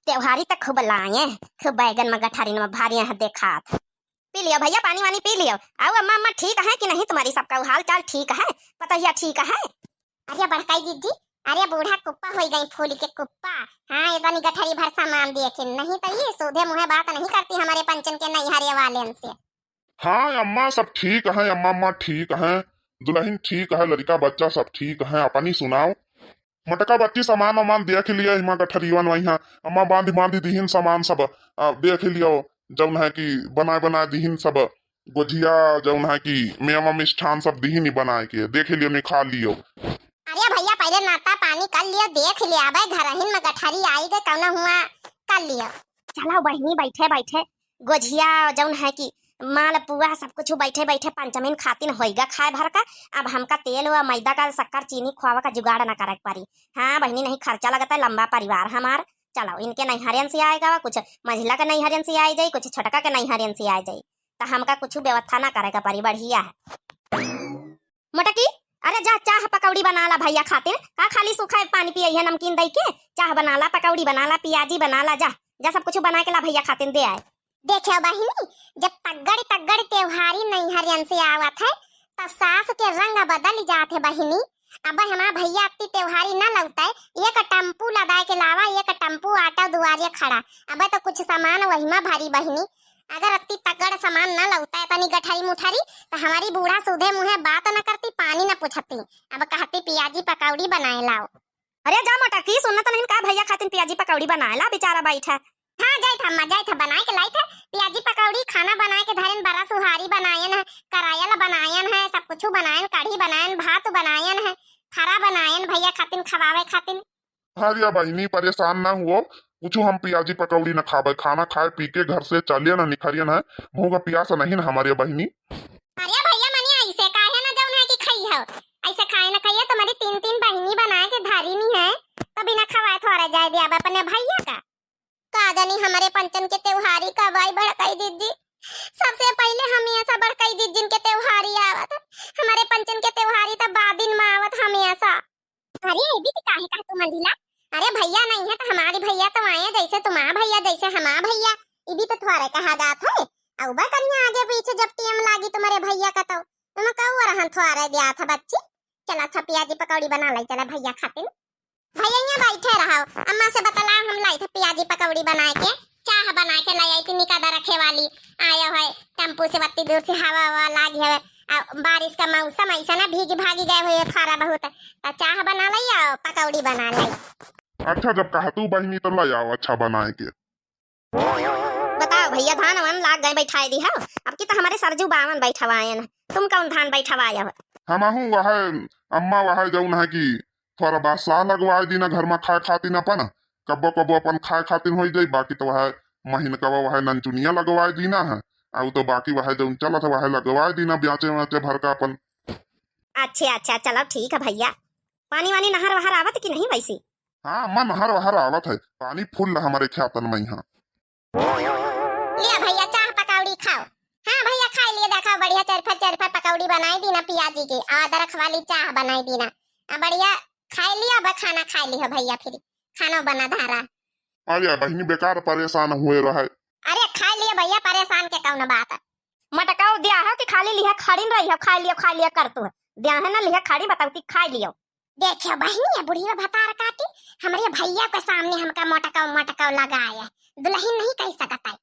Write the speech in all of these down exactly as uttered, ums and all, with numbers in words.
त्योहारी त खूब लाए, खूब बैगन में गठरिन में भरिए हैं देखात। पी लियो भैया, पानी वानी पी लियो। आओ अम्मा, अम्मा ठीक है कि नहीं तुम्हारी, सबका हाल चाल ठीक है, पतोहिया ठीक है? अरे बड़काई जिज्जी, अरे बूढ़ा कुप्पा होई गई, फूल के कुप्पा। हाँ, ये तनी गठरी भर सामान दिए कि नहीं तो ये सीधे मुँहे बात नहीं करती हमारे पंचन के नैहरे वाले से। हाँ अम्मा, सब ठीक है अम्मा, अम्मा ठीक है, दुलहिन ठीक है, लड़िका बच्चा सब ठीक है। अपनी सुनाओ, मोटका बच्ची सामान वामान देख लिया, हिमा गठरियन वही है। अम्मा बांधी बांधी दिहिन सामान सब, आ, देख लियो, जौन है कि बनाए बनाए दिहिन सब, गोझिया जौन है कि मेवा मिष्ठान सब दिहिन ही बनाए के, देख लियो, निकाल लियो। अरे भैया, पहले नाश्ता पानी कर लियो, देख लिया, अबे घरहिन में गठरी आई गए, कौनो हुआ कर लियो। चलो बहिनी, बैठे बैठे गोझिया जौन है कि मालपुआ सब कुछ बैठे बैठे पंचमीन खातिन होइगा खाए भर का। अब हमका तेल व मैदा का, शक्कर चीनी खोवा का जुगाड़ न करे के पड़ी। हाँ बहिनी, नहीं खर्चा लगता है, लंबा परिवार हमार। चलो, इनके नैहरियन से आएगा, कुछ मझिला के नैहरियन से आए जाई, कुछ छोटका के नैहरियन से आए जाई, तो हमका कुछ व्यवस्था ना करे के पड़ी, बढ़िया है। मोटकी, अरे जा चाह पकौड़ी बना ला भैया खातिर। का खाली सूखा पानी पियई है नमकीन दई के? चाह बना ला, पकौड़ी बना ला, पियाजी बना ला, जा, जा सब कुछ बना के ला भैया खातिर दे आए। देखियो बहिनी, जब तगड़ तगड़ त्योहारी नैहरियन से आवत है, त सास के रंग बदल जात है बहिनी। अब हमार भैया अत्ती त्योहारी न लौटे, एक टेम्पू लदाए के लावा, एक टेम्पू आटा दुआरे खड़ा। अब तो कुछ सामान वही में भरी बहिनी। अगर अत्ती तगड़ सामान न लौटे, तनी गठरी मुठरी, तो हमारी बूढ़ा सूधे मुँहे बात न करती, पानी न पूछती। अब कहती पियाजी पकौड़ी बनाए लाओ। अरे जा मोटकी, सुनत नहीं का, भैया खातिर पियाजी पकौड़ी बनाए ला, बेचारा बैठा। हाँ, जाइत ह अम्मा, जाइत ह, बनाए के लाइत ह पियाजी पकौड़ी, खाना बनाए के धरेन, बरा सुहारी बनाएन है, करायल बनाएन है, सब कुछ बनाएन, कढ़ी बनाएन, भात बनाएन है, फरा बनाएन भैया खातिन खवावे खातिन। अरे बहिनी, परेशान ना हुओ, कुछ हम पियाजी पकौड़ी न खाबे, खाना खाए पी के घर से चलिए न निखरियन है, भूख पियास नहीं न हमारे बहिनी। अरे भैया मनी, ऐसे काहे न जौन है कि खाई हो, ऐसे खाए न खाइए, तुम्हारी तीन तीन बहिनी बनाए के धारी नहीं है, तो बिना खवाए थोड़ा जाए दिया अब अपने भैया का। का जानी हमारे पंचन के त्योहारी कब आई बड़काई जिज्जी। सबसे पहले हमेशा बड़काई जिज्जिन के त्योहारी आवत, हमारे पंचन के त्योहारी त बादिन में आवत हमेशा। अरे ये भी तो काहे कहा तू मंझिला? अरे भैया नहीं है तो हमारी भैया तो आए, जैसे तुम्हारा भैया जैसे हमारा भैया, ये भी तो थोड़े कहा जात है। अब करिए आगे पीछे जब टीम लागी तुम्हारे भैया का तो तुम कहू रहन थोड़े दिया था बच्ची। चला अच्छा पियाजी पकौड़ी बना लाई चला भैया खातिर। भैया यहाँ बैठे रहो, अम्मा से बतलाओ, हम लाई थे पियाजी पकौड़ी बनाए के, चाह बनाए के लाई आई थी निकादा रखे वाली। आयो है टेम्पू से, बत्ती दूर से हवा हवा लागी है, आ बारिश का मौसम ऐसा ना भीगी भागी गए हुए थोड़ा बहुत, तो चाह बना लाई और पकौड़ी बना लाई। अच्छा जब कहा तू बहिनी तो लाई आओ अच्छा बनाए के। बताओ भैया, धान वान लाग गए बैठाए दी हो, अब की तो हमारे सरजू बावन बैठवाएन, तुम कौन धान बैठवाए हो? हमहू वह अम्मा वह जौन है कि थोड़ा बासा लगवाए दीना घर में खाए खातिर अपन, कब्बो कब्बो अपन खाए खातिर हो जाई, बाकी तो वह महीन कब वह नंचुनिया लगवाए दीना है, और तो बाकी वह जौन चलत है वह लगवाए दीना ब्याचे व्याचे भर का अपन। अच्छा अच्छा, चलो ठीक है भैया। पानी वानी नहर वहर आवत कि नहीं वैसे? हाँ अम्मा, नहर वहर आवत है, पानी फुल हमारे खेतन में यहाँ। लिया भैया, चाह पकौड़ी खाओ। हाँ भैया, खाई लिए, देखो बढ़िया चरफर चरफर पकौड़ी बनाई दीना पियाजी के, अदरक वाली चाह बनाई दीना। आ बढ़िया खाई लिया, अब खाना खाई लियो भैया, फिर खानो बना धारा। अरे बहिनी, बेकार परेशान हुए रहे। अरे खाई लिए भैया, परेशान के कौन बात है? मटकाओ दिया हो कि खाली लिहा खड़िन रही हो, खाई लियो, खाई लियो कर तू। दिया है ना लिहा खड़ी, बताओ कि खाई लियो। देखियो बहिनी, ये बुढ़िया भतार काटी, हमरे भैया के सामने हमका मोटकाओ मोटकाओ लगाए, दुलहिन नहीं कह सकत है।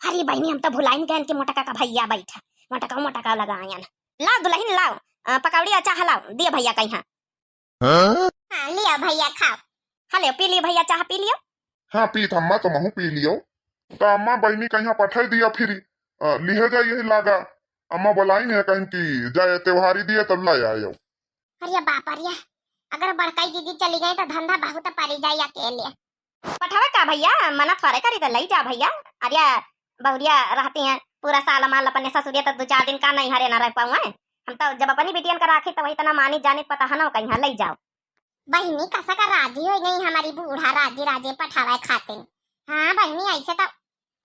अरे बहिनी, हम तो भुलाइन गए कि मोटका का भैया बैठा, मोटकाओ मोटकाओ लगायन। लाओ दुलहिन लाओ, अ, पकौड़ी और चाह लाओ, दिए भैया कहीं। हाँ? हाँ, लियो भैया खाओ। हाँ, लियो, पी लियो भैया, चाह पी लियो। हाँ, पीत अम्मा, तुमहू पी लियो। तो अम्मा बहिनी कहीं पठाई दिया फिर, अ, लिहे जाइए लागा। अम्मा बोलाई नहीं कहीं कि जाए त्योहारी दिए तब ला आयो। अरे बाप रे, अगर बड़काई दीदी चली गई तो धंधा बहुत पड़ी जाए अकेले। पठावे का भैया, मना थोड़े करी तो ले जा भैया। अरे बहुरिया रहती हैं पूरा साल माल अपने ससुरिया तो दो चार दिन का नहीं हरे ना रह पाऊँ। हम तो जब अपनी बिटियन का राखी तो वही तना मानी जानी पता है ना कहीं ले जाओ। बहिनी कसा का राजी हो गई हमारी बूढ़ा राजी राजे पठावे खातिर। हाँ बहिनी, ऐसे तो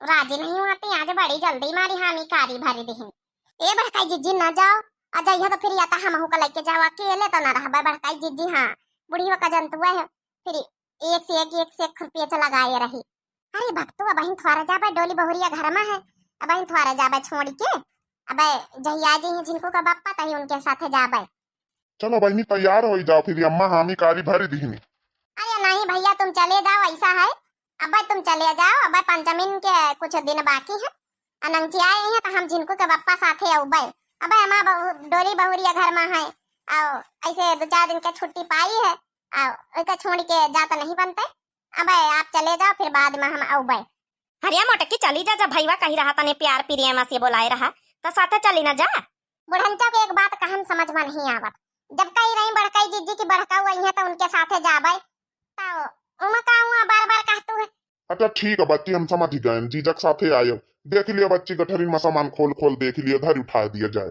राजी नहीं होती, आज बड़ी जल्दी मारी हामी कारी भरी दिहिन। ए बड़काई जिज्जी ना जाओ, आ जाइए तो फिर या तो हमहू का लेके जाओ, अकेले तो ना रहबे बड़काई जिज्जी। हाँ बुढ़िया का जंतुआ है, फिर एक से एक, एक से एक खुरपी लगाए रही। अरे भक्तू, अबहिन थोड़ा जाबे, डोली बहुरिया घर मा है, अबहिन थोड़ा जाबे छोड़ी के, अबे जहिया जइहैं झिनकू का बप्पा तही उनके साथे जाबे। चलो बहिनी, तैयार होइ जाओ, फिर अम्मा हामी कारी भरी दिहनी। अरे नहीं भइया, तुम चले जाओ, ऐसा है, अबे तुम चले जाओ, अबे पंचमी के कुछ दिन बाकी है, अनंची आए हैं तो हम झिनकू के बप्पा साथे अउबे। अबे हमार बहु-, डोली बहुरिया घर मा है, और ऐसे दो चार दिन के छुट्टी पाई है, और ओके छोड़ के जात नहीं बनते। अबे आप चले जाओ, फिर बाद मा हम अउबे। अरे मोटकी, चली जा, जब भइया कही रहा तने प्यार प्रेम से बोलाए रहा, तो साथे चली ना जा। बुढ़नचा के एक बात कहन समझ मा नहीं आवत। जब कही रही बड़कई जीजी की बड़कऊ अइहैं तो उनके साथे जाबे, तो उमा का हुआ बार बार कहतू है। अच्छा ठीक है बच्ची, हम समझ गए, जीजा के साथे आयो। देख लियो बच्ची, गठरी मा सामान खोल खोल देख लियो, धर उठा दिया जाए।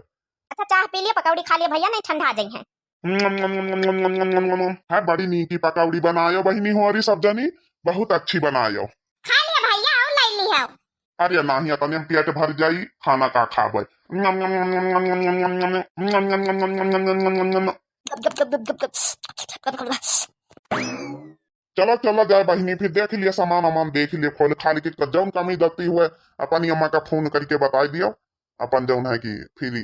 अच्छा चाह पी लियो, पकौड़ी खा लियो भइया, नहीं ठंडा जइहैं। है बड़ी नीकी पकौड़ी बनायो बहिनी हो, अरे सब जनी बहुत अच्छी बनायो। खा लियो भइया, और ले लियो। अरे नाही, अतने पेट भर जाई, खाना का खाबे। चलो चलो जाए बहिनी, फिर देख लियो सामान वामान देख लियो, खोल खाल के जौन कमी दत्ती हुए अपन अम्मा का फोन करके बताई दियो, अपन जौन है कि फिर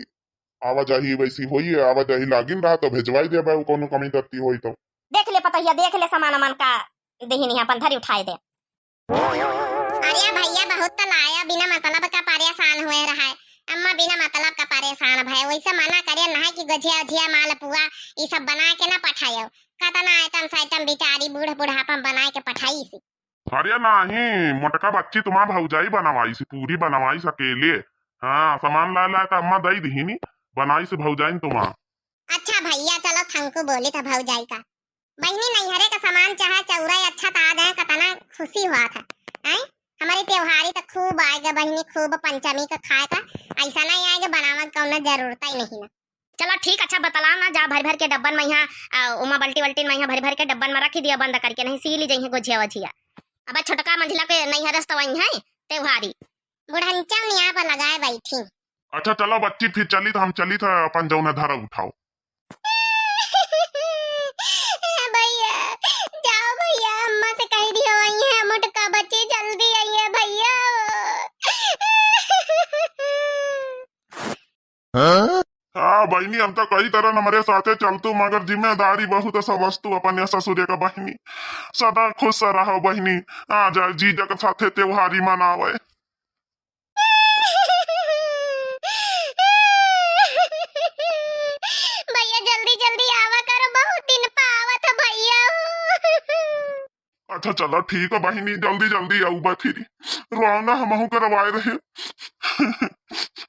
आवाजाही वैसी होई है, आवाजाही लागिन रहा तो भेजवाई देबे, उ कौनो कमी दत्ती होई तो। देख ले पतोहिया, देख ले सामान वामान का देहिनी अपन धरी उठाए दे। अरे भइया, बहुत तो लाया, बिना मतलब का परेशान हुए रहा है। अम्मा बिना मतलब का परेशान भए, वैसे मना करे ना है कि गोझिया उझिया मालपुआ ई सब बना के ना पठायो। कतना आइटम साइटम बिचारी बूढ़ बुढ़ापा में बना के पठाई सी। अरे नाही, मोटका बच्ची तुम्हार भौजाई बनवाई सी, पूरी बनवाई सी अकेले। हाँ, सामान लाए लाए तो अम्मा दई दिहिनी, बनाई सी भौजाई तुम्हार। अच्छा भइया, चलो थैंक यू बोली था भौजाई का। बहिनी, नैहरे का सामान चाहे चौरा अच्छा तो आ जाए, कतना खुशी हुआ था। हैं? हमारी त्योहारी तो खूब आएगा बहिनी, खूब पंचमी का खाए का, ऐसा नहीं आएगा बनावे की कौनो जरूरत ही नहीं ना। चलो ठीक, अच्छा बतला ना, जा भर भर के डब्बन में यहाँ, आ, उमा बल्टी वल्टी में यहाँ भर भर के डब्बन में रखी दिया बंद करके, नहीं सीली जइहैं गोझिया वझिया। अब छोटका मंझिला के नैहरे से तो वही है त्योहारी। बुढ़नचा निया पर लगाए बैठी। अच्छा चलो बच्ची, फिर चली तो हम चली था अपन जौन है धरा उठाओ। भइया, जाओ भइया, अम्मा से कह दियो आई है, मोटका बच्ची जल्दी आई है भइया। हाँ बहिनी, हम तो कही तरह हमरे साथे चलतू, मगर जिम्मेदारी बहुत है समझतू अपन या ससुरे का बहिनी। सदा खुश रहो बहिनी, आ जाए जीजा के साथे त्योहारी मनावे। भइया जल्दी जल्दी आवा करो, बहुत दिन पावत है भइया। अच्छा चलो ठीक है बहिनी, जल्दी जल्दी आउबे फिर। रोआव ना, हमहू के रोआए रहे।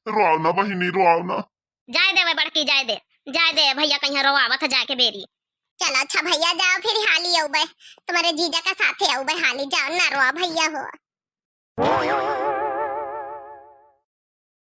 रोआव ना बहिनी, रोआव ना। जाए दे वे बड़की, जाए दे, जाए दे भइया, कहीं रोआवत है जाके बेरी। चलो अच्छा भइया, जाओ फिर हाली आउबे, तुम्हारे जीजा का साथे आउबे हाली, जाओ ना रोआ भइया हो।